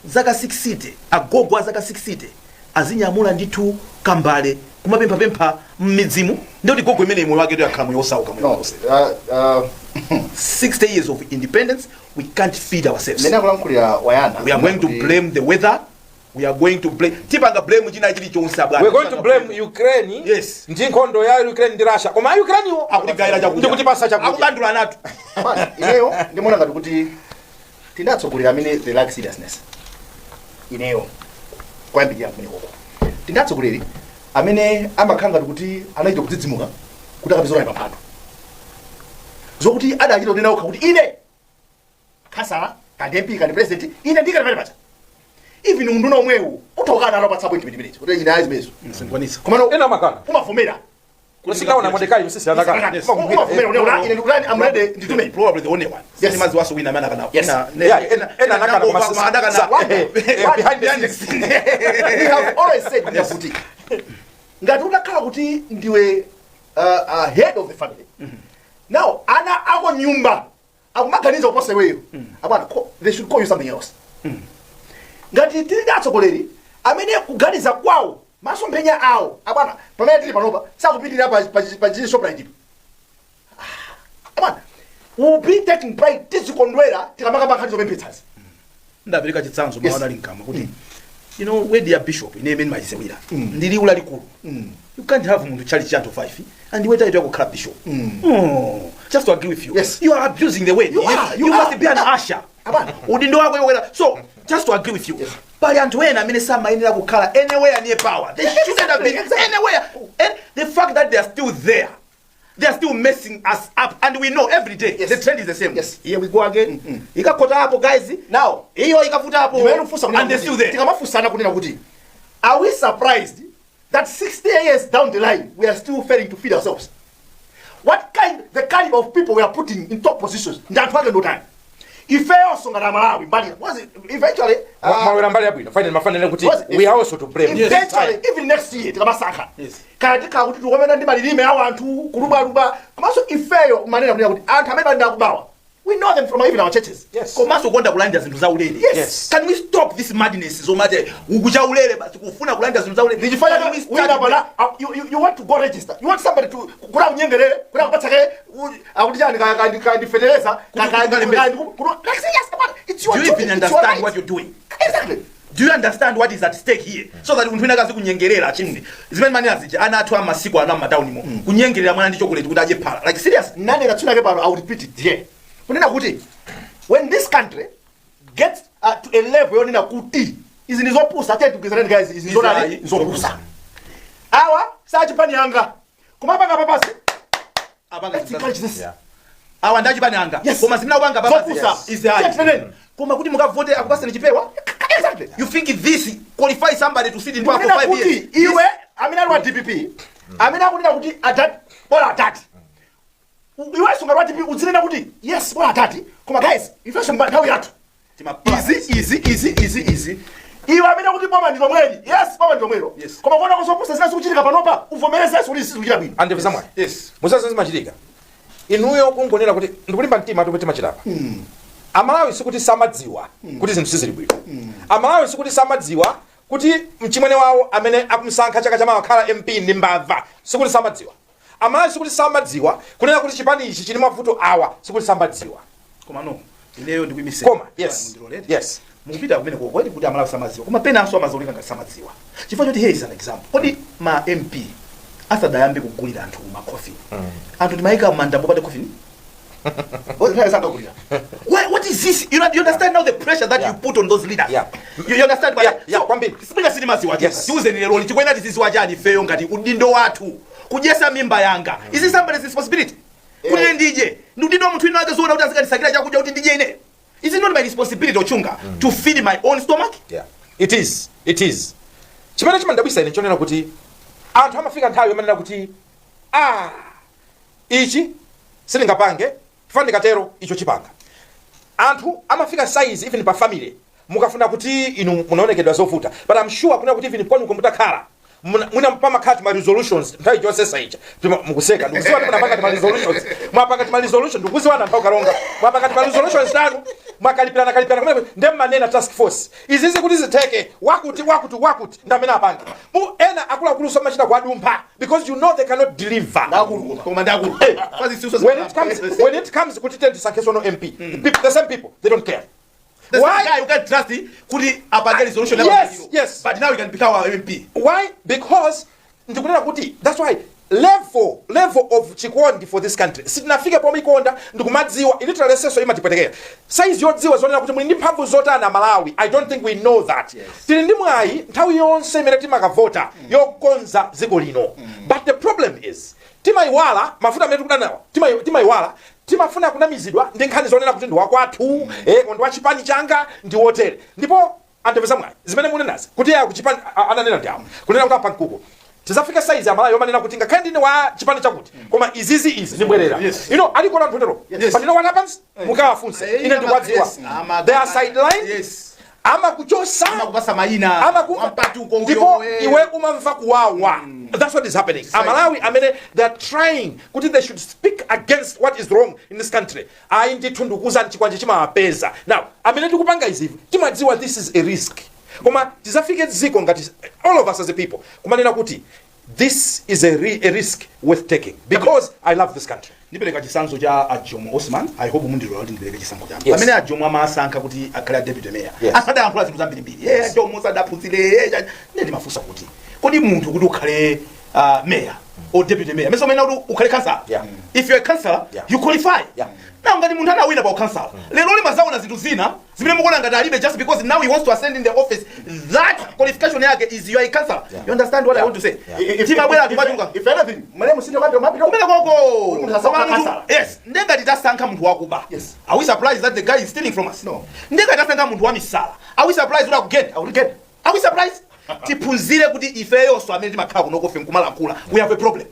zaka 60, agogo a zaka 60 azinyamula ndithu kambale kumapemphapempha m'midzimu. Ndikuti gogo imene moyo wake yakhala moyo osauka moyo No, wonse. 60 years of independence, we can't feed ourselves. Mmene akulankhulira wayana, We are going to blame the weather, we are going to blame, tipanga blame china chilichonse, abwana. We're going to blame Ukraine ndi nkhondo ya Ukraine ndi Russia, koma Ukraine iwo akutigayira chakudya, ndikutipasa chakudya. Akubandula natu. Bwana, ineyo ndimaona ngati kuti tinatsogolera amene they lack seriousness. Ineyo kuyambirira kumene koko, tinatsogoleri amene amakhala ngati kuti anachita kudzidzimuka kuti akapeza pa mpando, zokuti adachita kunena okha kuti ine khasala kandi MP kandi president, ine ndikati pale pacha, even unduna omwewu utokana alopatsa appointment imenezo kuti ine ayi zimenezo. Singwanisa. Komano Ena amakana. Umavomera. Usikaona Mordekai Msisi anakana. Yes. Umavomera kuti ine ndikutani, I'm ready, nditume. Probably the only one. Yes. Simaziwaso wina amene akana. Yes. Yeah, ena anakana koma behind the scenes. We have always said kuti ngati utakhala kuti ndiwe head of the family, now ana ako nyumba akumaganiza kuposa iweyo, abwana, they should call you something else. Ngati tili ndi atsogoleri amene kuganiza kwawo, masomphenya awo, abwana, pamene tili panopa sakupitirira pa Shoprite, abwana, we will be taking pride, tizikondwera tikamakamba nkhani zopemphetsazi. Ndapereka chitsanzo mawu anali mkamwa kuti word ya bishop ine imene machizewira ndi liwu lalikulu. You can't have munthu chali cha anthu 5 and iwe title yakukhala bishop. Oh, just to agree with you, you are abusing the word. You are, you You must are. be an usher. Abana. Udindo wako iwokwera. So just to agree with you, pali anthu ena amene samayenera kukhala anywhere near power. They shouldn't have been anywhere, and the fact that they are still there, they are still messing us up, and we know every day the trend is the same. Here we go again. Ikakhota apo, guys. Now iyo ikavuta apo ndimene kufunsa kunena and they're still there. Tikamafunsana kunena kuti are we surprised that 60 years down the line we are still failing to feed ourselves? What kind, the caliber of people we are putting in top positions ndi anthu ake ndotani? Ifeyonso ngati Amalawi mbali was it eventually Mwawera mbali yabwino. Finally mafanire kuti we are also to blame. Eventually, even next year tikamasankha, kaya tikhala kuti tikomena ndi malilime awo anthu kulubwaluba, komanso ifeyo manena kunena kuti anthu amene ali akubawa, we know them from even our churches. Komanso kukonda kulandira zinthu zaulere. Yes. Can we stop this madness zomati ukucha ulere basi, kufuna kulandira zinthu zaulere? Ndichifanya Can we start wina pala you want to go register, you want somebody to kula kunyengerere kula kupatsake akuti chani, ka ndifetereza Kuti ungalembeze. Like, serious, come on, it's your Do you duty, even it's your understand right. what you're doing? Exactly. Do you understand what is at stake here, so that munthu wina akazi kunyengerera chimwe zimene manena zija, ana athu amasiku ana m'mataunimo kunyengerera mwana ndi chocolate kuti adye phala? Like, serious. Nane katsunake pano, I will repeat it here kunena kuti when this country gets to a level yonena kuti izi ndi zopusa, tiye tigwizaneni guys, izi ndizonani? Izi ayi. Zopusa, awa sachipani yanga kumapanga papasi. Apanga Let's encourage this. Awa ndachipani anga. Yes. Koma zimene akupanga papasi Zopusa. izi ayi. Tiye tineneni. Koma kuti mukavote akupaseni chipewa, Exactly. you think this qualify somebody to sit in power for Ndikunena 5 kuti years? iwe amene ali wa DPP, amene akunena kuti adati bola adati, iwenso ngati wa DPP uzinena kuti yes, bola adati, koma guys, ifenso nthawi yathu izi izi izi izi izi. Iwe amene kuti boma ndi lomweli, yes, boma ndi lomwelo, koma kuona kuzopusa zina zikuchitika panopa, uvomerezenso kuti sizikuchita bwino. Andive zamwayi. Yes. Musazi zimachitika inuyo kungonena kuti ndikulimba mtima kuti timachitapa. Amalawi sikuti samadziwa kuti zinthu sizili bwino. Amalawi sikuti samadziwa kuti mchimwene wawo amene akumsankha chaka chamawa khala MP ndi mbava. Sikuti samadziwa. Amalawi sikuti samadziwa kunena kuti chipani ichi chili mavuto awa. Sikuti samadziwa. Koma no, ineyo ndikuyimise. Koma yes. Yes. Mukupita kumene kodi kuti Amalawi samadziwa, koma penanso amazaoneka ngati samadziwa chifukwa choti here is an example. Kodi ma MP asadayambe kugulira anthu ma coffin, anthu timayika manda popanda coffin? Nthawi sankagulira. What is this? You understand now the pressure that you put on those leaders? Yeah. You understand why? Yeah, So, kwambiri. Sipinga sitimaziwa. Yes. Tiuzeni lero tikwena tiziziwa chani ifeyo ngati udindo wathu kudyesa mimba yanga. Is it somebody's responsibility? Kuti ine ndidye. Ndi udindo wa munthu wina wake zoona kuti azikandisakira chakudya kuti ndidye ine? Is it not my responsibility, Ochunga, to feed my own stomach? Yeah, it is, it is. Chimene chimandabwisa ine chonena kuti anthu amafika nthawi yomanena kuti, "Ah, ichi sindingapange, fa ndikatero icho chipanga." Anthu amafika size, even pa family mukafuna kuti inu munaonekedwa zovuta, but I'm sure kunena kuti even kwanuko mutakhala mwina pamakhala ma resolutions nthawi chonse ija. Mukuseka, ndikuziwa kuti munapanga ti ma resolutions, mwapanga ti ma resolution, ndikuziwa anthu akalonga mwapanga ti ma resolutions tanu, mwakalipirana kalipirana kumene, nde mmanena task force izizi kuti zitheke, wakuti wakuti wakuti ndamene apange. Mu ena akuluakulu somachita kuadumpha because you know they cannot deliver. Ndakulu. Koma ndakulu. Hey, Kwazi siuso when it comes kuti tenti sankhesono MP, the same people, they don't care. The Why? same guy you can trust kuti apange resolution. Yes. But now he can become our MP. Why? Because ndikunena kuti that's why level of chikondi for this country sitinafike pomwe ikonda ndikumadziwa literally seso imatipwetekera size yodziwa zonena kuti muli ndi mphamvu zotani Amalawi. I don't think we know that. Tili ndi mwayi nthawi yonse imene timakavota yokonza dziko lino, but the problem is timayiwala mafuta amene tikudanawa. Timayiwala, timafuna kunamizidwa ndi nkhani zonena kuti ndi wakwathu, ndi wachipani changa, ndi wotere. Ndipo andipeza mwayi zimene munenazi kuti ya kuchipani ananena ndi awo kunena kuti apa mkuko tizafika size Amalawi yomanena kuti ngakhale ndine wa chipani chakuti, koma izizi izi ndibwerera. Aliko anthu otero. Yes. But you know what happens? Mukawafunse, ine ndikuwadziwa. They are sidelined. Amakuchosa. Amakupasa mayina. Amakupa Wampatuko. Ndipo uyo, eh. iwe umamva kuwawa. That's what is happening. Amalawi amene they are trying kuti they should speak against what is wrong in this country, ayi ndithu, ndikuwuzani, chikwanje chimawapeza. Now amene tikupanga izivi timadziwa this is a risk, koma tizafike dziko ngati all of us as a people kumanena kuti this is a risk worth taking because I love this country. Ndipereka chisanzo cha Ajomo Osman. I hope mundilola kuti ndipereke chisanzo chanu. Yes. Pamene Ajomo amasankha kuti akhale a deputy mayor, asadayankhula zinthu zambirimbiri, ye Ajomo sadaphunzire, ye ine ndimafunsa kuti kodi munthu kuti ukhale mayor or deputy mayor, mese umene kuti ukhale councillor? If you're a councillor, you qualify. Now ngati munthu anawina pa councillor, lero limazaona zinthu zina zimene mukuona ngati alibe just because now he wants to ascend in the office, that qualification yake is you are a councillor. You understand what I want to say? Timabwera timachuka. If anything, mene musinde kwambiri mapita. Kumene koko. Munthu asankha Koma munthu- councillor. Yes, ndengati tasankha munthu wakuba, are we surprised that the guy is stealing from us? No. Ndengati tasankha munthu wa misala, are we surprised kuti akugenda? Akugenda. Are we surprised? Tiphunzire kuti ifeyonso amene timakhala kunokofe nkumalankhula, we have a problem.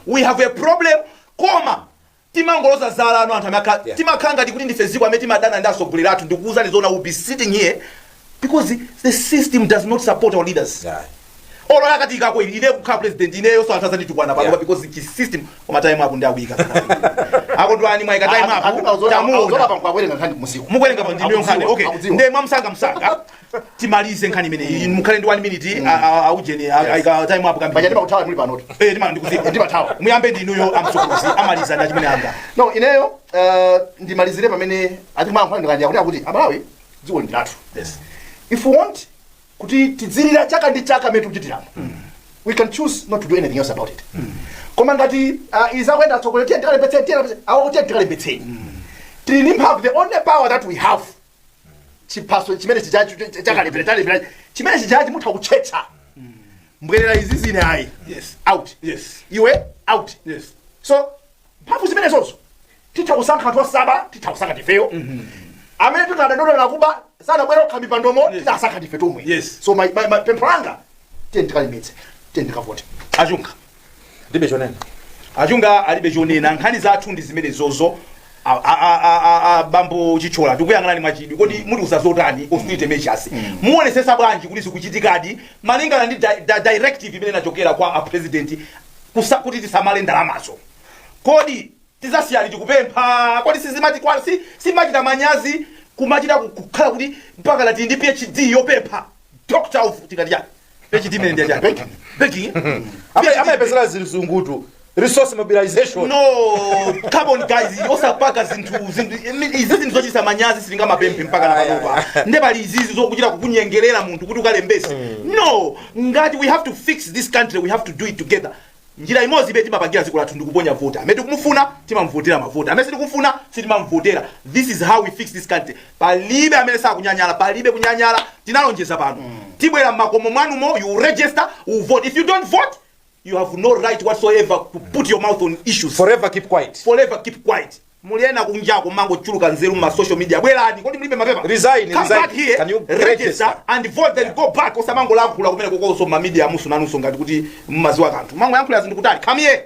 We have a problem, koma timangoloza zala ano anthu amakhala timakhala ngati kuti ndife ziko amene timadana ndi atsogoleri athu. Ndikuwuzani zona, we'll be sitting here because the system does not support our leaders. Olo akati ikako ine kukhala president, ineyo so anthu azanditukwana pano because chi system. Koma time up, ndi akuyika akondwani mwayika time up, tamuona. Pankwawerenga nkhani musiku. Mukuwerenga pa ndimiyo nkhani, okay. Akudziwa. Nde mwamsanga msanga timalize nkhani imeneyi. Mukhale ndi 1 minute, aujeni ayika time up Paja kambiri. ndimakuthawa muli panotu. Eh, ndima ndikuziwa. Ndimathawa. Muyambe ndinuyo, amtsogozi amaliza ndi chimene anga. No, ineyo ndimalizire pamene ati mayankhula ndikanja kuti Amalawi, dziko ndi lathu. If we want kuti tidzilira chaka ndi chaka amene tikuchitiramo, we can choose not to do anything else about it. Koma ngati izakwenda atsogoleri, tiye tikalembetseni, tiye tikalembetseni, awo tiye tikalembetseni. Tili ndi mphamvu, the only power that we have, chiphaso chimene chichachi chakalembera chalembera chimene chichachi mutha kutchetcha mbwerera izi zine ayi. Out. Iwe out. So mphamvu zimene zonso titha kusankha anthu osaba, titha kusankha tifeyo amene titadadodana kuba sanabwera kukhala mipandomo, titasankha tife tomwe. So my pempho langa, tiye tikalembetse, tiye tikavote. Achunga. Ndibe chonena. Achunga alibe chonena. Nkhani zathu ndi zimene zozo. Bambo Chichola, tikuyang'anani mwachidwi. Kodi mutiuza zotani? Austerity measures muonesesa bwanji kuti zikuchitikadi malingana ndi directive imene inachokera kwa a president kuti tisamale ndalamazo? Kodi tizasiyali tikupempha? Kodi sizimati simachita manyazi kumachita kukhala kuti mpaka lati ndi PhD yopempha, doctor of tikati chani, PhD imene ndi chani? Begging. Amayepesera zizungutu, resource mobilization. No, come on guys, osapaka zinthu izi, zinthu zochitisa manyazi, sitingamapemphe mpaka na panopa. Nde pali izizi zokuchita kukunyengerera munthu kuti ukalembese. No, ngati we have to fix this country, we have to do it together. Njira imodzi imene timapangira dziko lathu ndikuponya vota. Amene tikumufuna timamvotera mavota, amene sitikumufuna sitimamvotera. This is how we fix this country. Palibe amene sakunyanyala, palibe kunyanyala. Tinalonjeza pano, tibwera mmakomo mwanumo. You register, you vote. If you don't vote, you have no right whatsoever to put your mouth on issues. Forever keep quiet. Forever keep quiet. Muliyena kunjako mangochuluka nzeru ma social media, bwerani. Kodi mulibe mapepa? Resign, Come resign. back here. Can you register, register? And vote, then go back. Osamangolankhula kumene kokonso ma media musu nanunso ngati kuti mmaziwa kanthu, mangoyankhula zinthu kutali. Come here.